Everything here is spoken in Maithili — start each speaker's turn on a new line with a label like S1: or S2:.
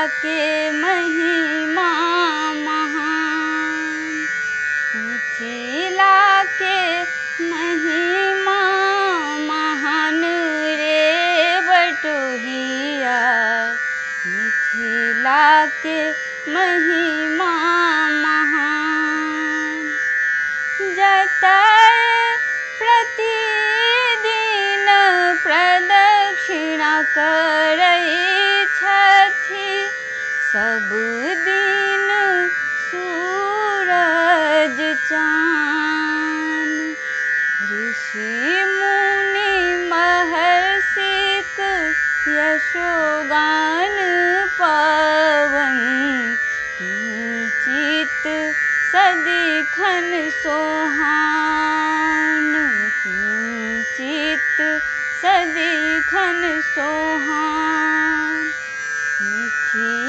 S1: मिथिलाके महिमा महान, मिथिलाके महिमा महान रे बटोहिया, मिथिलाके महिमा महान। जतय प्रतिदिन प्रदक्षिणा करै छथि, सब दिन सूरज चान। ऋषि मुनि महर्षिक यशोगान पवन, किंचित सदिखन सोहान, किंचित सदिखन सोहान। मिथिलाके